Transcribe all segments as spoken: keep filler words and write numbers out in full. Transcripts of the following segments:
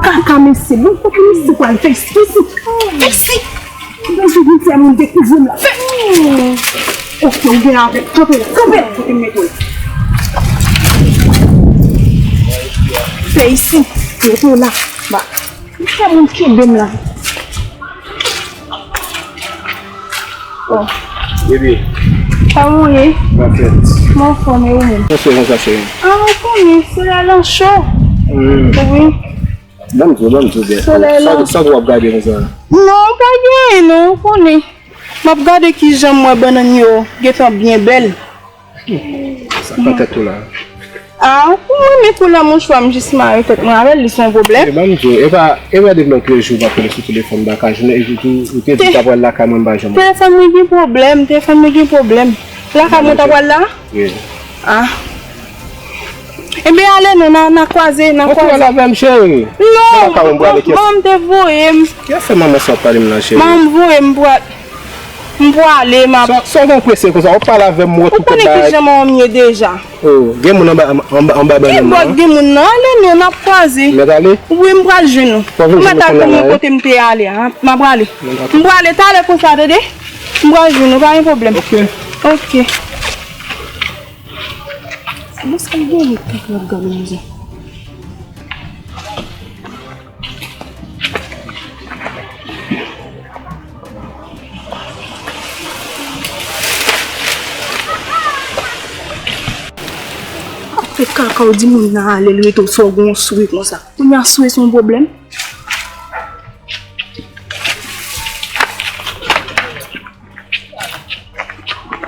Kaka mesye, bon kote mesye pral fè isi, fè isi, fè isi. Mwen bezwen yon timoun dekouvri m la. Fè. Ok, ou gen avè l. Kanpe la, kanpe la, kote m mete w la. Fè isi, mete w la. Ba, yon timoun kenbe m la. Bon. Bebe. Kòman w ye? Anfèt. Mwen anfòm, e ou menm? Mwen se konsa, cheri. Ah, ou konnen, solèy lan cho. Hmm. Wi. Ban m di w, ban m di w byen. Solèy lan. Sa, sa w ap gade konsa? Non, pa gen, non, ou konnen. M ap gade kijan m wè bannann yo gentan byen bèl. Sa pa tèt ou la. Ah, ou renmen koulè mouchwa m jis mare tèt mwen avè l, li se yon pwoblèm? E ban m di w, e pa, e pa depi lòt jou m ap rele sou telefòn m pa ka jwenn, epi tou, ou te di w ta pral lakay mwen, m pa janm wè. Telefòn mwen gen pwoblèm, telefòn mwen gen pwoblèm. Lakay mwen ta pral la? Wi. Ah. Ebyen, ale non, n a, n a kwaze, n a kwaze. Ou pral avè m, cheri? Non, manman m te voye m. Kiyès se manman sa w ap pale m nan, cheri? Manman m voye m pral, m prale, m ap... Sa, sa w gen prese konsa? W ap pale avè m, m wè tout bagay. Ou konnen kijan manman m ye deja. Oh, gen moun anba, anba, anba bannann nan? Gen moun nan, ale non, n ap kwaze. Mèt ale? Wi, m pral jwenn ou. Ou mèt al pou mwen kote m te ale a, m ap prale. M prale talè konsa, tande? M pral jwenn ou, pa gen pwoblèm. Ok. Ok. Mwen sa m gen yon kèk lòt gade mizè. Ap fè kaka w di moun nan ale l rete w sò gon swe konsa. Kounye a swe se yon pwoblèm.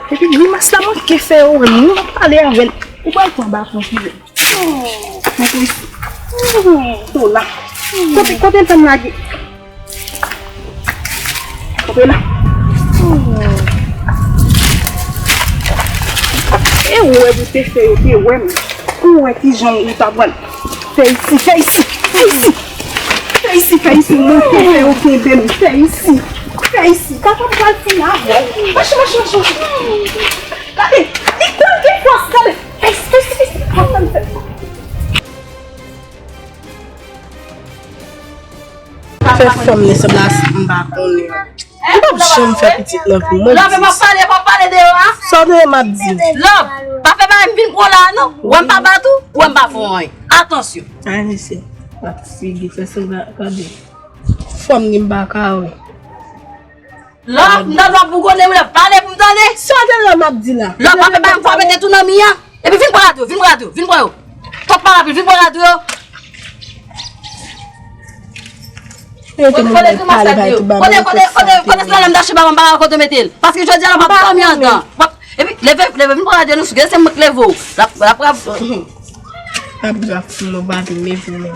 Epi grimas la manke fè yo wè m. Mwen ap pale avè l. Ou pral pran baton sou li. Mwen te isi. To la. Kote, kote l fè m lage? Kote la. E ou wè pou te fè yo te wè m. Ou wè kijan ou ta pran. Fè isi, fè isi, fè isi. Fè isi, fè isi, mwen te fè yo kenbe m. Fè isi, fè isi. Kaka m pral fini avè w. Mache, mache, mache, mache. Gade, li konn gen fòs, gade. Fè isi, fè isi, fè isi. Kaka m fè. Fè fanm nan sanble a si m pa konnen. M p ap janm fè pitit Love, mwen di. Love, m ap pale, m ap pale deyò a. Sa w tande m ap di? Love, pa fè bagay m vin pran w la non. Ou wè m pa bat ou, ou wè m pa fè w anyen. Atansyon. Ay, mesye, ap figi fè sou gade. Fanm ni m pa ka wè. Love, m tande w ap bougonnen wi, Love, pale pou m tande. Sa w tande m ap di la? Love, pa fè bagay m fò mete tou nan mi an. Epi vin pran rad yo, vin pran rad yo, vin pran yo. Twòp pale anpil, vin pran rad yo. Kote, kote, kote, kote, kote se la lame dache ba m, m pa kote mete l. Paske jodi a la, m ap dòmi andan. Epi, leve, leve, vin pran rad yo, nou sou, se mwen k leve w. L ap, l ap, l ap. Ap graf pou nou, pa vin leve nou.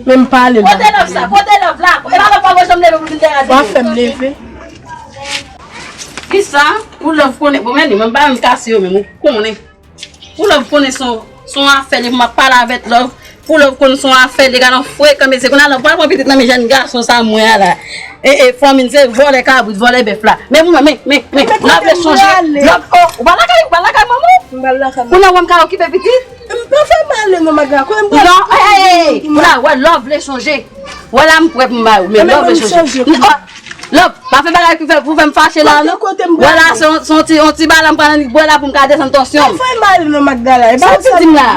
Men m pale la. Kote Love sa? Kote Love la? E pa Love pa janm leve pou vin dèyè. W ap fè m leve. Kisa? Pou Love konnen. Bon, men li, mwen pa menm kase yo menm, ou konnen. Pou Love konnen son, son afè li, pou m ap pale avèk Love. Pou Love konnen son afè li, gade yon frekan mesye. Kounye a Love pral pran pitit nan men jèn gason sa mwen a la. E, e, fanmi n se vòlè kabrit, vòlè bèf la. Men pou mwen, men, men, men, Love vle chanje. Love, oh, ou pral lakay, ou pral lakay manman w? M pral lakay manman. Kounye a w wè m ka okipe pitit? M pa fè m ale non, Magda. Kote m pral... Non, ey, ey, ey, ey. Ou la, wè, Love vle chanje. Wè la, m prè pou m ba ou, men Love vle chanje. Love, pa fè bagay pou fè, pou fè m fache la, non. Wè la, se yon, se yon ti, yon ti bala m pral annik bwè la pou m ka desann tansyon m. Pa fè m ale non, Magda la. Se yon ti dim la.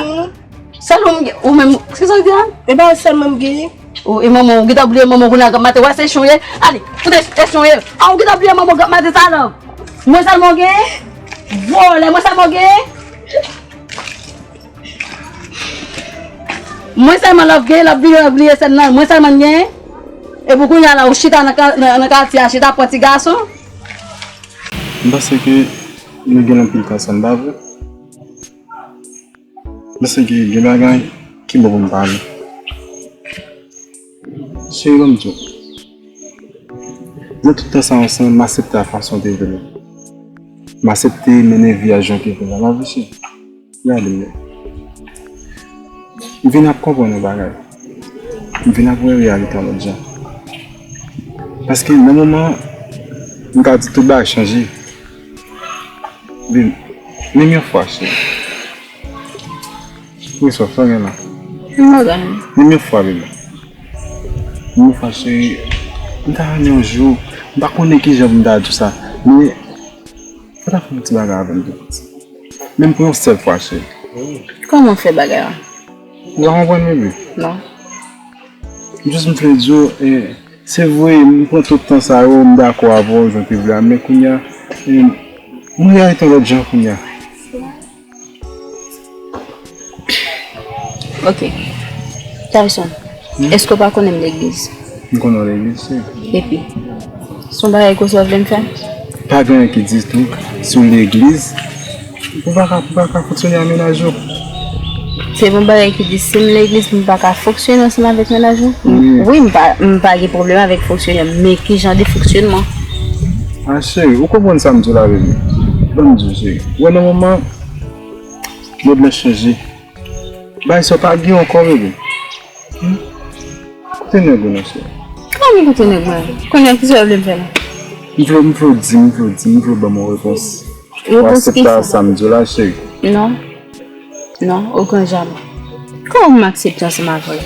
Sèl ou m gen, ou menm, se sa w di a? E pa sèlman m genyen. Ou, e manman, ou gentan bliye manman w kounye a, granm maten, wè se echon ye. Ale, fout echon ye. A, ou gentan bliye manman w, granm maten sa, Love. Mwen sèlman w genyen? Vòlè, mwen sèlman w genyen? Mwen sèlman Love genyen, Love bliye, bliye sèn nan. Mwen sèlman l genyen. Epi kounye a la, ou chita nan ka-, nan, nan katye a, chita pran ti gason. M panse ke nou gen anpil tan ansanm, pa vre? M panse ke gen bagay ki bon pou m pale. Cheri, ban m di w. Nan tout tan sa ansanm, m aksepte a fason w te vle. M aksepte mennen vi a jan w te vle la. M ap vin cheri. Gade m. M vin ap konprann yon bagay. M vin ap wè reyalite yon lòt jan. Paske nan moman, m ka di tout bagay chanje. Vin, menm yon fwa, cheri. Wi, sa w fè gen la. M kontan. Menm yon fwa, bebe. Menm yon fwa, cheri. M ta renmen yon jou, m pa konnen kijan pou m ta di w sa, men fò w ta fè yon ti bagay avè m tou piti. Menm pou yon sèl fwa, cheri. Kòman fè bagay la? Ou pa konprann, bebe? Non. Jis m vle di w, eh, se vre, m pran tout tan sa yo, m dakò avè w, jan w te vle a, men kounye a, eh, m reyalite yon lòt jan kounye a. Ok. Tyson, èske w pa konnen m legliz? M konnen w legliz, si. Epi, se yon bagay konsa w vle m fè? Pa gen anyen ki di tou sou legliz. Ou pa ka, ou pa ka fonksyone ak mennaj ou. Se yon bagay ki di si m legliz, m pa ka fonksyone ansanm avèk mennaj ou? Wi. Wi, m pa, m pa gen pwoblèm avèk fonksyone, men ki jan de fonksyonman? Ah, cheri, ou konprann sa m di w la, bebe? Ban m di w, cheri. Ou wè nan moman, mòd lan chanje. Bagay sa yo pa gen ankò, bebe. Hmm? Kote nèg ou, monchè? Kòman kote nèg mwen? Kounye a, kisa w vle m fè la? M vle, m vle w di, m vle w di, m vle w ban m yon repons. Ou aksepte sa m di w la, cheri? Non. Non, au grand jamais. Kòman m aksepte ansanm avè w?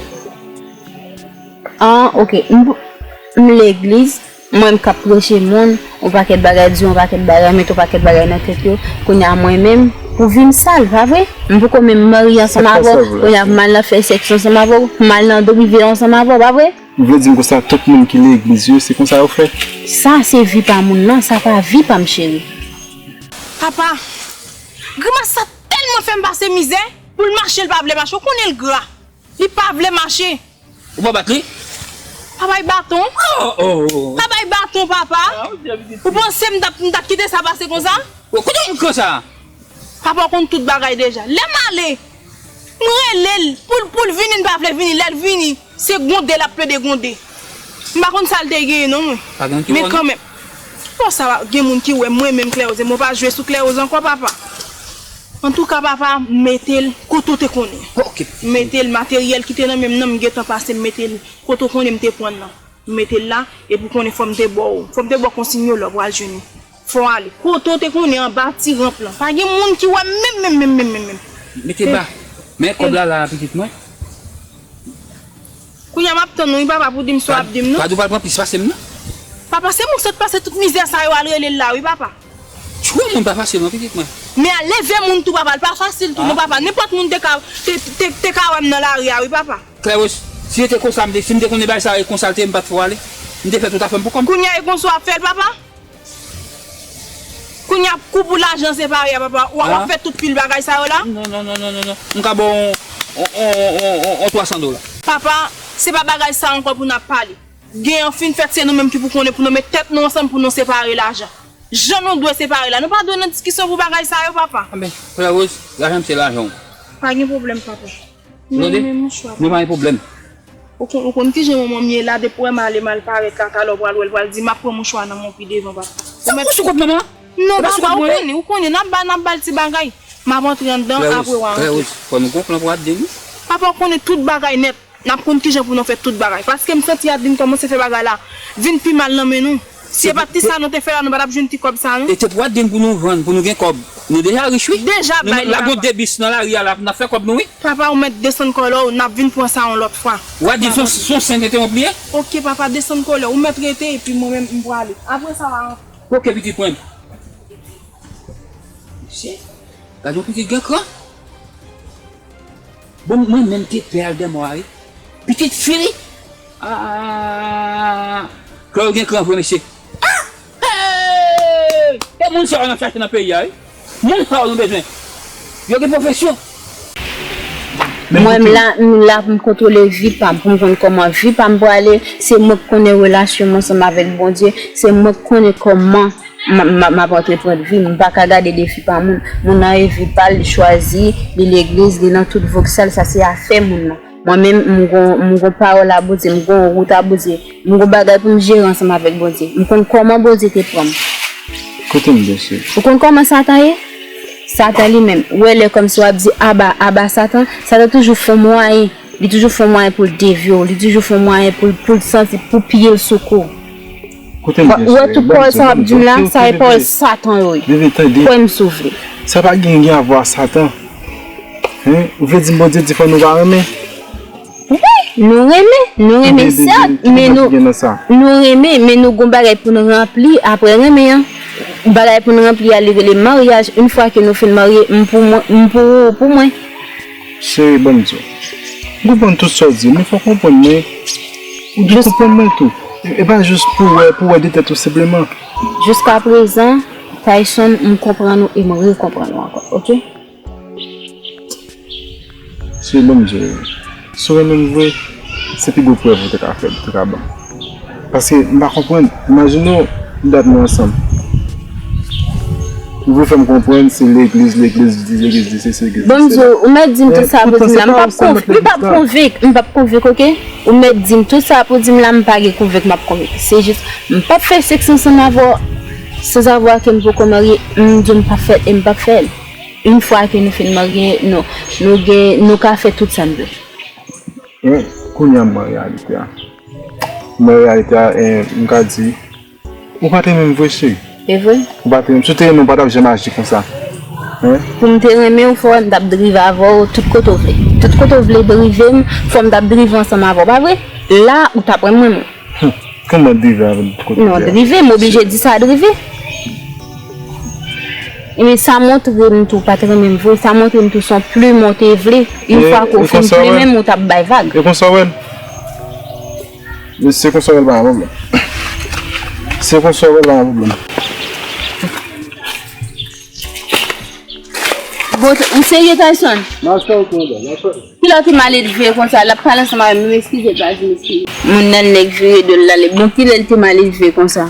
Ah, ok. M, m legliz, mwen m k ap preche moun, yon pakèt bagay, di yon pakèt bagay, mete yon pakèt bagay nan tèt yo. Kounye a mwen menm, pou vi m sal, pa vre? M poko menm marye ansanm avè w. Kounye a m al nan fè sèks ansanm avè w, m al nan drive ansanm avè w, pa vre? Ou vle di m konsa tout moun ki legliz yo, se konsa yo fè? Sa se vi pa moun nan, sa pa vi pa m, cheri. Papa, grimas sa tèlman fè m pase mizè, pou l mache, l pa vle mache, ou konnen l gra. Li pa vle mache. Ou pa bat li? Pa bay baton. Oh, oh, oh. Pa bay baton, papa. Ou panse m t ap, m t ap kite sa pase konsa? Oh, kote w pran sa? Papa, w konn tout bagay deja. Lè m ale, m rele l pou l, pou l vini, l pa vle vini. Lè l vini, se gwonde l ap plede gwonde. M pa konn sa l te genyen non, mwen. Men kanmenm. Bon, sa gen moun ki wè mwen menm Klèwoz, mwen pa jwe sou Klèwoz ankò, papa. Antouka, papa, m mete l kote w te konnen. Ok. M mete l, materyèl ki te nan men m nan, m gentan pase, m mete l kote w konnen m te pran l lan. M mete l la, epi w konnen fò m te ba w, fò m te ba w konsiy yo lè w pral jwenn li. Fò w ale. Kote w te konnen anba ti ranp lan. Pa gen moun ki wè m menm, menm, menm, menm, menm, menm. Mete ba. Men kòb la la, pitit mwen. Kounye a m ap tann ou, wi, papa, pou di m sa w ap di m, non? Pa di w pral pran plis pase m, non? Papa, se mwen k sot pase tout mizè sa yo al rele l la, wi, papa. Tchou, moun pa fasil, non, pitit mwen. Men a leve moun tou, papa, l pa fasil tou, non, papa. Nenpòt moun te ka, te, te, te ka wè m nan lari a, wi, papa. Klèwòs, si se te konsa, m te, si m te konnen bagay sa yo konsa l te ye, m pa t fè w ale. M te fè tout afè m pou kò m. Kounye a, e konsa w ap fè l, papa? Kounye a, kou pou lajan separe a, papa, w ap fè tout pil bagay sa yo la? Non, non, non, non, non, non. M ka ba w yon, yon, yon, yon, yon twa san dola. Papa, se pa bagay sa ankò pou n ap pale. Gen an fin fèt, se nou menm ki pou konnen pou nou met tèt nou ansanm pou nou separe lajan. Jan nou dwe separe la. Nou pa dwe nan diskisyon pou bagay sa yo, papa. Anben, Frè Rose, lajan m se lajan w. Pa gen pwoblèm, papa. Ou tande? Men, men mouchwa, papa. Nou pa gen pwoblèm. Ou konn, ou konn kijan manman m ye la, depi w wè m ale m al parèt la, talè w pral wè l, pral di m ap pran mouchwa nan men w pi devan, papa. Sa ou sou kont manman? Non, papa, ou konnen, ou konnen, n ap ba, n ap ba l ti bagay. M ap antre anndan, apre w a antre. Frè Rose, fò nou gon plan pou Aden, wi. Papa, ou konnen tout bagay nèt. N ap konn kijan pou nou fè tout bagay. Paske m santi Adeline kòmanse fè bagay la vin pi mal nan men nou. Si se pa t ti sa nou te fè la, nou pa t ap jwenn ti kòb sa, non. E se pou Adeline pou nou vann, pou nou gen kòb. Nou deja rich, wi. Deja bay li, papa. Nou mèt lage yon de bis nan lari a la, n ap fè kòb nou, wi. Papa, ou mèt desann kòlè w, n ap vin pran sa yon lòt fwa. Ou a di se yon, se yon sent entewonp li ye? Ok, papa, desann kòlè w. Ou mèt rete, epi mwen menm, m prale. Apre sa, w a rantre. Ok, pitit mwen. Mesye, gade yon pitit gen kran. Bon, mwen menm te pè al dèmò a, wi. Pitit fi li. Ah, Klè yo gen kran vre, mesye. Ah! Hey! E moun sa yo n ap chache nan peyi a, wi. Moun sa yo nou bezwen. Yo gen pwofesyon. Mwen, m la, m la pou m kontwole vi pa m, pou m konn kòman vi pa m prale. Se mwen k konnen relasyon m ansanm avèk Bondye. Se mwen k konnen kòman m, m, m ap antreprann vi m. M pa ka gade defi pa moun. Moun nan e vi pa l, li chwazi, li legliz, li nan tout voksal, sa se afè moun nan. Mwen menm, m gon, m gon pawòl a Bondye, m gon wout a Bondye, m gon bagay pou m jere ansanm avèk Bondye. M konn kòman Bondye te pran m. Kote m blese? Ou konn kòman Satan ye? Satan li menm, ou wè lè kòmsi w ap di aba, aba Satan, Satan toujou fè yon mwayen, li toujou fè yon mwayen pou l devye w, li toujou fè yon mwayen pou l, pou l santi, pou pye l sou kou w. Kote m blese? Ou wè tout pawòl sa w ap di m la, sa e pawòl Satan yo ye. Bebe, tande. Kwè m si w vle. Sa pa gen, gen avwa Satan. Hein? Ou vle di m Bondye di fò nou pa renmen? Wi, nou renmen, nou renmen sèt, men nou, nou renmen, men nou gon bagay pou n ranpli apre renmen an. Bagay pou n ranpli a, li rele maryaj. Yon fwa ke nou fin marye, m pou mwen, m pou ou, ou pou mwen. Cheri, ban m di w. M konprann tout sa w di, men fò w konprann mwen. Ou dwe konprann mwen tou. E, e pa jis pou wè, pou wè de tèt ou senpleman. Jiska prezan, Tayson, m konprann ou e m rekonprann ou ankò, oke? Se bon Dye, si w renmen m vre, se pi gwo prèv ou te ka fè, ou te ka ban m. Paske m pa konprann, imajine w, dat nou ansanm. Ou vle fè m konprann se legliz, legliz di, legliz di se, se legliz di se. Bon Dye, ou mèt di m tout sa pou di m la, m p ap konv-, m p ap konvenk, m p ap konvenk, oke? Ou mèt di m tout sa pou di m la, m pa gen konvenk m ap konvenk. Se jis, m p ap fè sèks ansanm avè w, sanzavwa ke m poko marye, m di w m p ap fè l e m p ap fè l. Yon fwa ke nou fin marye, nou, nou gen, nou ka fè tout sa n vle. Men, kounye a m wè reyalite a. M wè reyalite a, e, m ka di, ou pa t renmen m vre, cheri. E vre? Ou pa t renmen m. Si w te renmen m, ou pa t ap janm aji konsa. Hein? Pou m te renmen w, fò m t ap drive avè w tout kote w vle. Tout kote w vle drive m, fò m t ap drive ansanm avè w, pa vre? La, ou t ap renmen mwen. Hum, kòman drive avè m tout kote w vle a? Non, drive, m oblije di sa, drive. Men sa montre m tou pa t renmen m vre, sa montre m tou se yon plim ou te vle. Yon fwa ke w fin plimen m, ou t ap bay vag. E konsa w wè l? Men se konsa w wè l, pa gen pwoblèm. Se konsa w wè l, pa gen pwoblèm. Bon, ou serye, Tayson? Mache w tou, mache. Kilè w te maledve konsa? L ap pale ansanm avè m, m eskize l, pa di m eskize. Moun nan nèk vire do l l ale. Bon, kilè l te maledve konsa?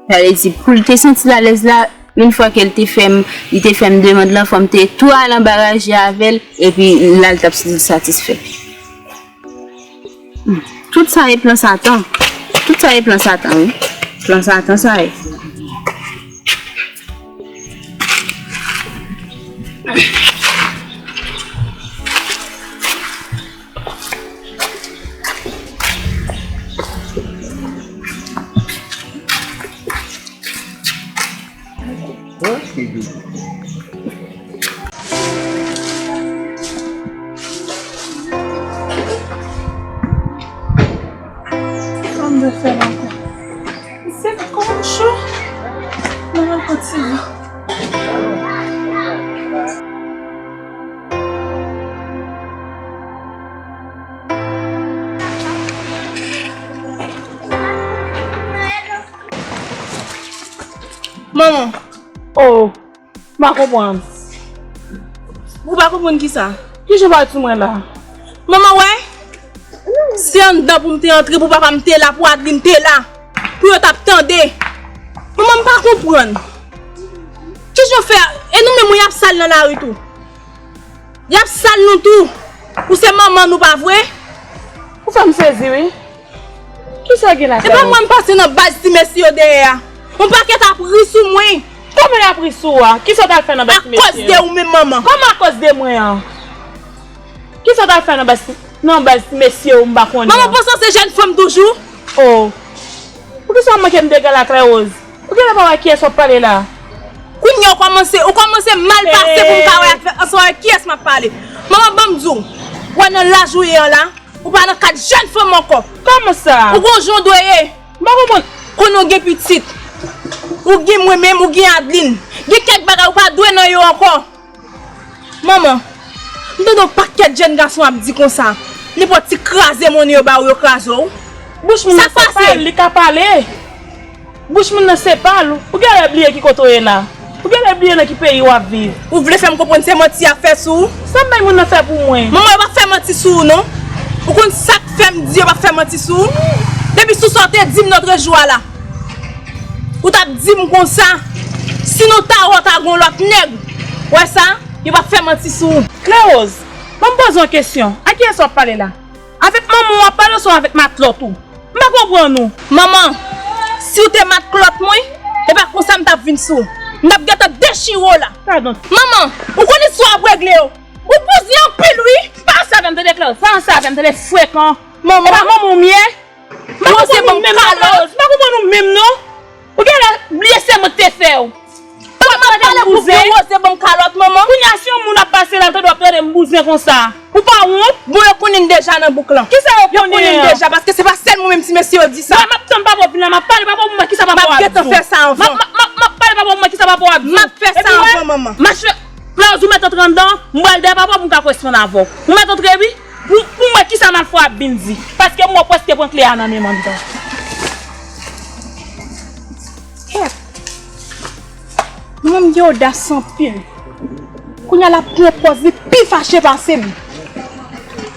Sa vle di, pou l te santi l alèz la, yon fwa ke l te fè m, li te fè m demann lan, fò m te tou al anba raje avè l, epi la l t ap santi l satisfè. Hmm. Tout sa e plan Satan. Tout sa e plan Satan, wi. Plan Satan sa ye. Kòman m fè la ankò? Misye, kòman m cho? Mwen al kontinye. Manman. Oh, m pa konprann. Ou pa konprann kisa? Kijan w pa di mwen la? Manman, wè? Se anndan pou m te antre, pou papa m te la, pou Adeline te la, pou yo t ap tande. Manman, m pa konprann. Kijan w fè? E nou menm, wi, y ap sal nan lari tou. Y ap sal nou tou. Ou se manman nou, pa vre? Ou fè m sezi, wi. Kisa w gen la, Claire Rose? E pa mwen m pase nan baz ti mesye yo dèyè a. Yon pakèt ap ri sou mwen. Kòman y ap ri sou ou a? Kisa w t al fè nan baz ti mesye yo? Akòz de ou menm, manman. Kòman akòz de mwen an? Kisa w t al fè nan baz, nan baz ti mesye yo, m pa konnen an? Manman, panse w se jèn fanm toujou? Oh. Poukisa w manke m de gala, Claire Rose? Ou genlè pa wè kiyès w ap pale la? Kounye a w kòmanse, ou kòmanse mal pase pou m ka wè ak, ansanm avèk kiyès m ap pale. Manman, ban m di w, wè nan laj ou ye an la, ou pa nan kad jèn fanm ankò. Kòman sa? Ou gon jan w dwe ye. M pa konprann. Konnen w gen pitit. Ou gen mwen menm, ou gen Adeline. Gen kèk bagay ou pa dwe nan yo ankò. Manman, m tande yon pakèt jèn gason ap di konsa, nenpòt ti kraze monnen yo ba ou, yo kraze w. Bouch moun nan se pa l, li ka pale. Bouch moun nan se pa l. Ou genlè bliye ki kote w ye la. Ou genlè bliye nan ki peyi w ap viv. Ou vle fè m konprann se manti y ap fè sou ou? Sa m bay moun nan fè pou mwen? Manman, yo p ap fè manti sou ou, non. Ou konn sa k fè m di yo p ap fè manti sou ou? Depi sou sa w te di m lòtrejou a la. Ou t ap di m konsa, si nou ta wè w ta gon lòt nèg, wè sa, yo p ap fè manti sou ou. Claire Rose, ban m poze w yon kesyon. A kiyès w ap pale la? Avèk manman w ap pale oswa avèk matlòt ou? M pa konprann ou. Manman, si w te matlòt mwen, e pa konsa m t ap vin sou ou. M t ap gentan dechire w la. Manman, ou konn istwa w ap regle yo. Ou bouzen anpil, wi. Pa ansanm avè m, tande, Claire Rose. Pa ansanm avè m, tande, frekan. Manman. E pa manman w m ye? M pa konprann ou menm non, Claire Rose. M pa konprann ou menm non. Ou genlè bliye se mwen k te fè w. Ou ap tande m bouzen. Kounye a si yon moun ap pase la, l tande w ap tande m bouzen konsa. Ou p pa wont? Bon, yo konnen deja nan bouk lan. Kisa yo konnen? Yo konnen deja, paske se pa sèl mwen menm ti mesye yo di sa. Mwen, m ap tann papa w vin la, m ap pale papa w pou m wè kisa papa w ap di. M ap gentan fè sa anvan. M ap, m ap, m ap pale papa w pou m wè kisa papa w ap di. M ap fè sa anvan, manman. Epi, wè, mache, Claude, ou mèt antre anndan, m pral dèyè papa w pou m ka koresponn avè w. Ou mèt antre, wi, pou, pou m wè kisa malfwa ap vin di. Paske m wè w prèske pran kle a nan men m anndan. Kèt! Manman m gen odas anpil. Kounye a l ap pran pòz li pi fache pase m.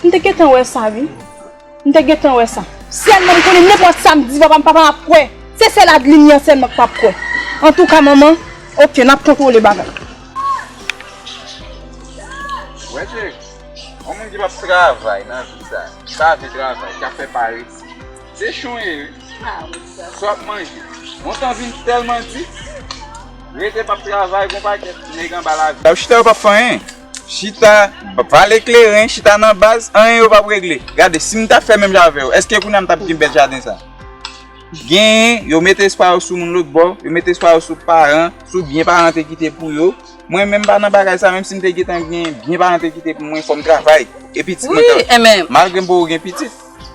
M te gentan wè sa, wi. M te gentan wè sa. Sèlman m konnen nenpòt sa m di papa m, papa m ap kwè. Se sèl Adeline an sèlman k p ap kwè. Antouka, manman, oke, n ap kontwole bagay. Wè, cheri, yon moun ki p ap travay nan vi sa, ki pa vle travay, ki ap fè paresi, se chon ye, wi. Sa w ap manje. Montan vin tèlman di, rete p ap travay, gon pakèt nèg anba lavi. Yo chita, yo p ap fè anyen. Chita, vale kleren, chita nan baz, anyen yo p ap regle. Gade, si m ta fè menm jan avè yo, èske kounye a m t ap gen bèl jaden sa? Genyen, yo mete espwa yo sou moun lòt bò, yo mete espwa yo sou paran, sou byen paran te kite pou yo. Mwen menm pa nan bagay sa, menm si m te gentan gen byen paran te kite pou mwen, fò m travay. E pitit mwen, wi, ta- enben, malgre m poko gen pitit.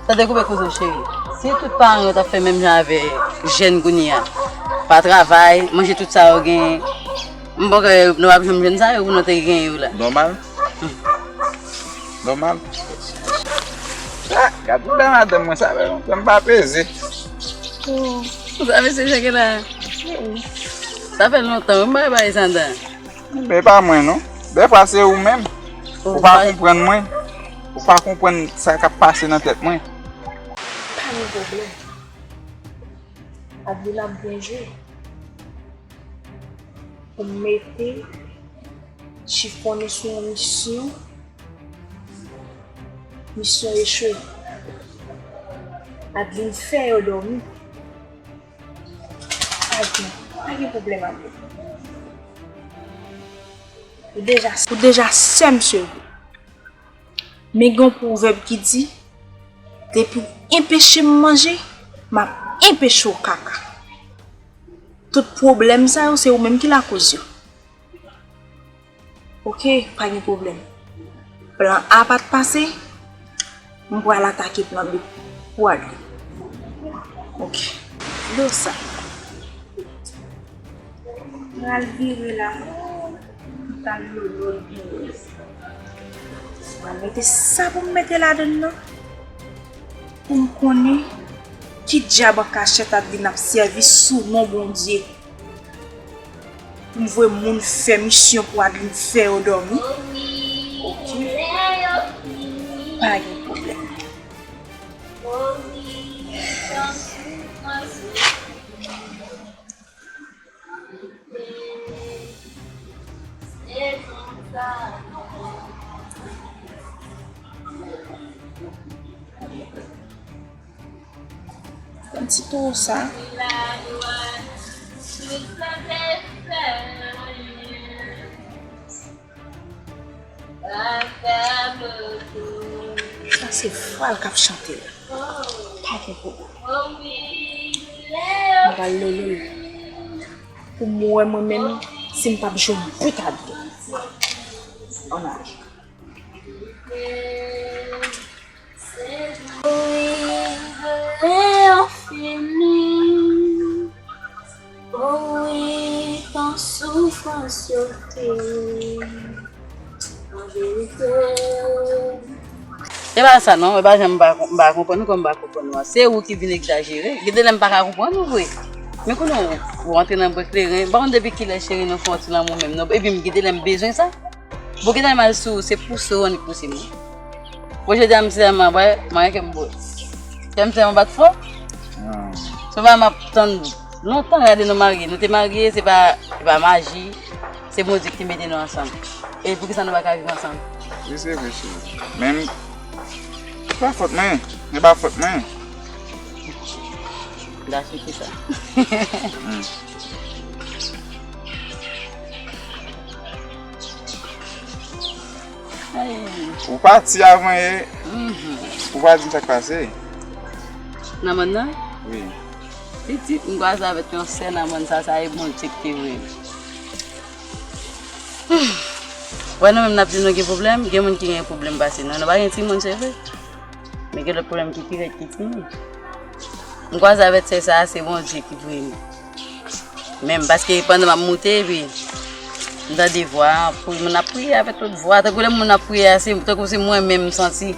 Tande koupe koze w, cheri. Si tout paran yo t ap fè menm jan avè jèn kounye a, pa travay, manje tout sa yo genyen, m panse nou p ap janm jwenn sa yo pou nou te genyen yo la. Nòmal. Nòmal. Ah, gad bèl madanm mwen, sa fè lontan m pa peze. Oh, sa mesye Jacques la. Sa fè lontan, wi, m pa bay sa dan. Men pa mwen non. Dèfwa se ou menm. Ou pa konprann mwen. Ou pa konprann sa k ap pase nan tèt mwen. Pa gen pwoblèm. Adeline ap byen jwe. Ou mete chifonnen sou yon misyon. Misyon echwe. Adeline fè yo dòmi. Pa gen, pa gen pwoblèm, Adeline. Ou deja, ou deja sè m, cheri. Men gen yon pwovèb ki di, depi w enpeche m manje, m ap enpeche w kaka. Tout pwoblèm sa yo, se ou menm ki lakoz yo. Oke, pa gen pwoblèm. Plan A pa t pase, m pral atake plan B pou Adeline. Oke. Lo sa. Pral vire la. M pral lolo l vire. Mwen mete sa pou m mete ladann nan. Pou m konnen ki dyab an kachèt Adeline ap sèvi sou non Bondye. Pou m voye moun fè misyon pou Adeline fè yo dòmi. Oke. Pa gen pwoblèm. Yon ti towo sa. Sa se vwa l k ap chante la. Pa gen pwoblèm. Mwen pral lolo l. Pou m wè mwen menm si m p ap jwenn bout a dlo. Ann ale. Wi, vle anfini. O wi, tan soufrans yo te. An verite. E pa sa non, e pa jan m pa, m pa konprann ou kòm m pa konprann ou a. Se ou ki vin egzajere. Gen de lè m pa ka konprann ou vre. Men kounye a, ou antre nan bwè kleren. M pa konn depi kilè, cheri, nou fè yon ti lanmou menm non. Epi m gen de lè m bezwen sa. Bon, gen de lè m al sou, se pouse ou annik pouse m. Bon, jodi a m sèlman bwè, mwen kè m bwè. Kè m sèlman bat fò. Se pa m ap tann lontan gade nou marye. Nou te marye, se pa, se pa maji. Se Bondye ki te mete nou ansanm. E poukisa nou pa ka viv ansanm? Wi, se vre, cheri. Men, se pa fòt mwen. Se pa fòt mwen. Gason ki sa? Hmm. Ay. Ou pati avan ye. Mhm. Ou pa di m sa k pase. Nan mòn nan? Wi. Pitit, m kwaze avèk yon sè nan mòn sa, sa e Bondye ki te voye m. Wè, nou menm n ap di nou gen pwoblèm, gen moun ki gen pwoblèm pase nou. Nou pa gen timoun, se vre. Men gen lòt pwoblèm ki pi rèd ki timoun. M kwaze avèk sè sa a, se Bondye ki voye m. Menm paske pandan m ap moute, epi m tande vwa, pri-, moun ap priye avèk lòt vwa. Tankou lè moun ap priye a, se tankou se mwen menm m santi.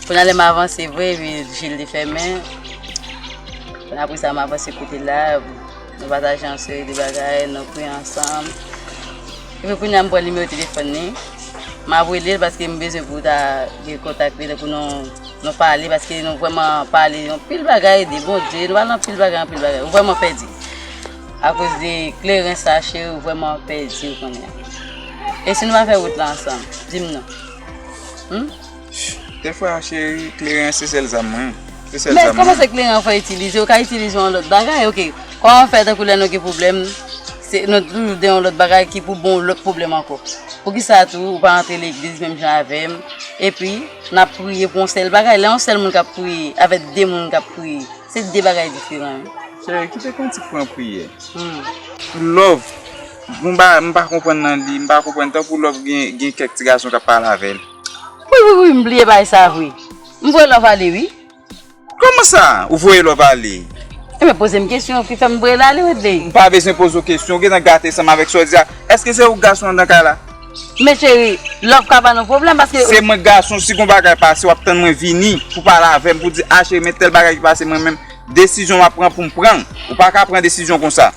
Kounye a lè m avanse vre, epi je l te fèmen. Apre sa, m avanse kote l la, nou pataje yon seri de bagay, nou priye ansanm. Epi kounye a, m pran nimewo telefòn li. M ap rele l paske m bezwen pou ta gen kontak li, pou nou, nou pale, paske nou vrèman pale yon pil bagay de Bondye, nou pale anpil bagay, anpil bagay. Ou vrèman pèdi. Akoz de kleren sa, cheri, ou vrèman pèdi kounye a. E si nou pa fè wout la ansanm? Di m non. Hmm? Tèfwa, cheri, kleren an se sèl zam mwen. Se sèl Men zam kòman mwen. Se kleren an fè itilize? Ou ka itilize yon lòt bagay, oke. Kòman fè tankou lè nou gen pwoblèm, se, nou toujou de yon lòt bagay ki pou bon yon lòt pwoblèm ankò? Poukisa tou ou pa antre legliz menm jan avè m? Epi, n ap priye pou yon sèl bagay. Lè yon sèl moun k ap priye, avèk de moun k ap priye, se de bagay diferan, wi. Cheri, kite kantik pran priyè. Hmm. Love, m pa, m pa konprann nan li, m pa konprann tankou Love gen, gen kèk ti gason k ap pale avè l. Wi, wi, wi, m bliye bay sa vre. M voye Love ale, wi. Kòman sa? Ou voye Love ale? Ebyen, poze m kesyon ki fè m voye l ale, Wedley. M pa bezwen poze w kesyon, ou gentan gate san m avèk sa w di a. Èske se ou gason anndan kay la? Men cheri, Love ka ba nou pwoblèm paske Se mwen gason, si gon bagay pase, w ap tann mwen vini pou pale avè m, pou di, a cheri, men tèl bagay ki pase mwen menm, desizyon m ap pran pou m pran l. Ou pa ka pran desizyon konsa.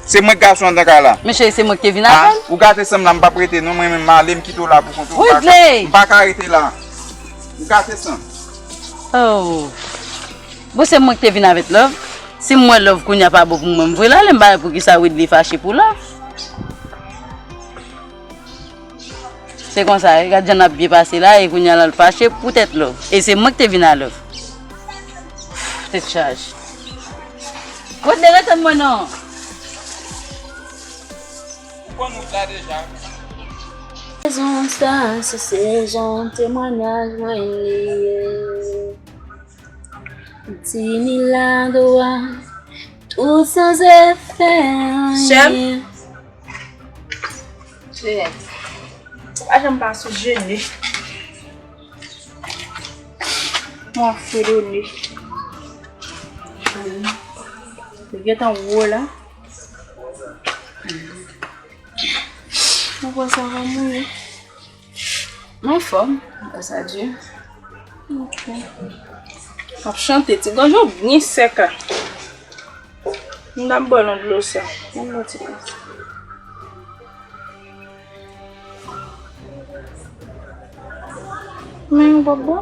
Se mwen gason anndan kay la. Men cheri, se mwen ki te vin avè l. Ou gate san m la, m p ap rete non, mwen menm m ale, m kite w la pou kont ou. Wedley! M pa ka rete la. Ou gate san. Oh. Bon, se mwen ki te vin avèk Love. Si m wè Love kounye a pa bon pou mwen, m voye l ale, m pa wè poukisa Wedley fache pou Love. Se konsa, gad jan n ap byen pase la, e kounye a la l fache poutèt Love. E se mwen ki te vin a Love. Tèt chaje. Wedley, ret tann mwen non. Ou konn wout la deja. Sezon sa, se sezon temwanyaj mwen li ye. Di ni la dwa, tout san efè. Chèm. Chèm. Ou pa janm pa sou jene. Mwen fredone. Li gentan wo la. Mwen kwè sa va mouye. Mwen anfòm, gras a Dye. Ok. M ap chante, ti gòj ou byen sèk la. M t ap ba w yon dlo sa. Yon bon ti kras. Men yon bòbò.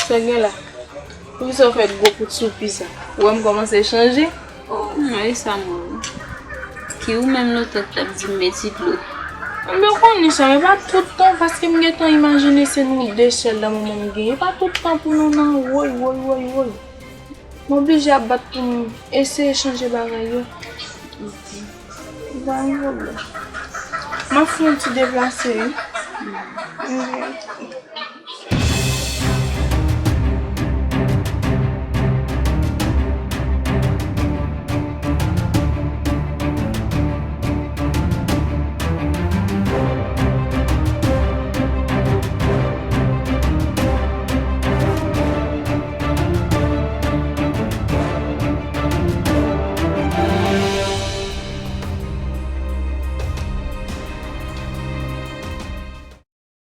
Sa gen la? Poukisa w fè gwo kout soupi sa? Ou wè m kòmanse chanje? Oh, non, e sa m wè wi. Ki ou menm lontan k t ap di m mete dlo. Ebyen, ou konnen sa, e pa tout tan, paske m gentan imajine se nou de sèl nan moman m genyen. E pa tout tan pou nou nan woy, woy, woy, woy. M oblije ap bat pou m eseye chanje bagay yo. Ok. Pa gen pwoblèm. M ap fè yon ti deplase, wi. Mhm.